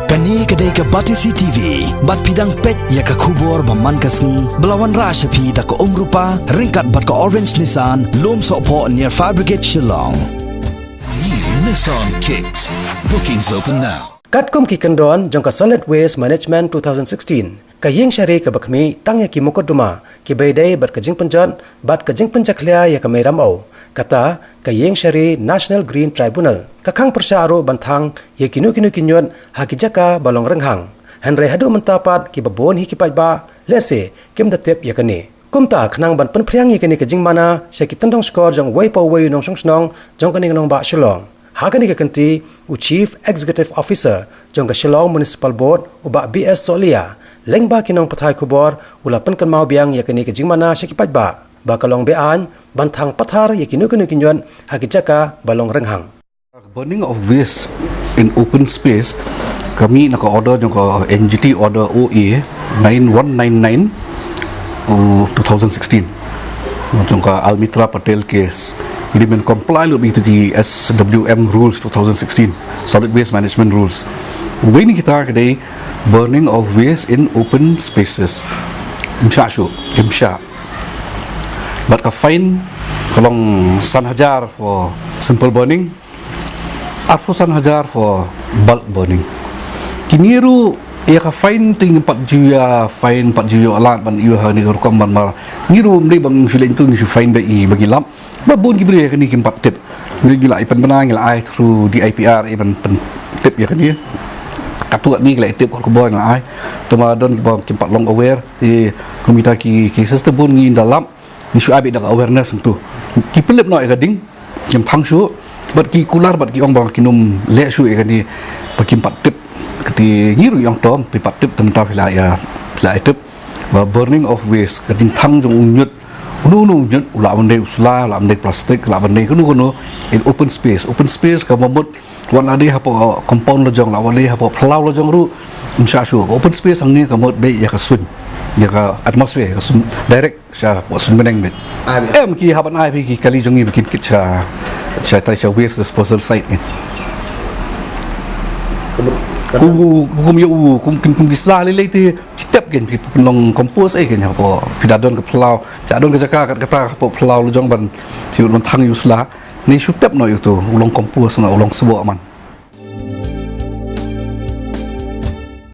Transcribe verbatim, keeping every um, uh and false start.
Kane ka dei ka Batesi T V, bad phi dang peit ïa ka khubor ba man ka sngi, ba la wanrah sha phi da ka Umrupa, ryngkat bad ka Orange Nissan, Lumsohphoh near Fire Brigade Shillong. New Nissan Kicks. Bookings open now. Katkum ki kyndon jong ka Solid Waste Management two thousand sixteen, ka ïing shari kaba khmih tang ïa ki mukotduma kiba ïadei bad ka jingpynjot bad ka jingpynjakhlia ïa ka mei ramew. Kata ka ïing shari National Green Tribunal ka khang pyrshah ruh ban thang ïa kino kino ki ñiut ha ki jaka ba long rynghang. Hynrei haduh mynta pat kiba bun hi ki paidbah lehse kim da tip ïa kane. Kumta khnang ban pynphriang ïa kane ka jingmana sha ki tyndong shkor jong uwei pa uwei u nongshong shnong jong kane ka nongbah Shillong, ha kane ka kynti u Chief Executive Officer jong ka Shillong Municipal Board, u Bah B S Sohliya, lyngba ki nongpathai khubor u la pynkynmaw biang ïa kane ka jingmana sha ki paidbah ba ka long be-aiñ ban thang pathar ïa kino kino ki ñiut ha ki jaka ba long rynghang. Burning of waste in open space, ka mih na ka order jong ka N G T order O A nine one nine nine, uh, two thousand sixteen. Jong ka Almitra Patel case. Ini men comply lem ïa ki S W M rules two thousand sixteen, solid waste management rules. Uwei na kita ka dei burning of waste in open spaces. Im shah shuh, im shah. Bad ka fine ka long san hajar for simple burning, arphew san hajar for bulk burning. Kine ruh ïa ka fine te ngim pat ju ïa fine, pat ju ïa lad ban ïa ha kane ka rukom ban mar. Ngi ruh ym dei ba ngi shu leh tu ngi shu fine ba i ba ngi lap. Ba bun ki briew ïa kane kim pat tip. Ngi, ngi la ai pynbna, ngi la ai through D I P R, ai ban pyntip ïa kane. Katto katne ngi la ai tip khubor, ngi la ai. Te ma don kiba kim pat long aware. Te kum kita ki, ki cases te bun ngi da lap. Ngi shu ai beit da ka awareness hangtu. Ki pynlip noh ïa ka ding, kim thang shuh, bad ki kular bad ki ong ba kin ym leh shuh ïa kane, ba kim pat tip. Kata ngi ruh ngi ong to, phi pat tip, te mynta phi la ïa, phi la ïa tip. Ba burning of waste, ka jingthang jong u ñiut, uno uno u ñiut, u lah ban dei u sla, u lah ban dei plastik, u lah ban dei kano kano, in open space. Open space ka mut wat la dei hapoh compound la jong, la wat dei hapoh phyllaw la jong ruh, ym shah shuh. Open space hangne ka mut beit ïa ka suiñ, ïa ka atmosphere, ka suiñ direct sha hapoh suiñ bneng beit. Em, ki hap ban ai phi ki kali jong ngi ba kin kit sha, sha tai sha waste disposal site ngi. Kum, kum ïa u, kum, kum, kum ki sla lei lei te, ki tep kin, ki pynlong compost ei kin hapoh, phi da don ka phyllaw, phi da don ka jaka kat kata hapoh phyllaw la jong ban, phi ban thang ïa u sla, ne shu tep noh ïa uto, u long compost noh, u long sboh man.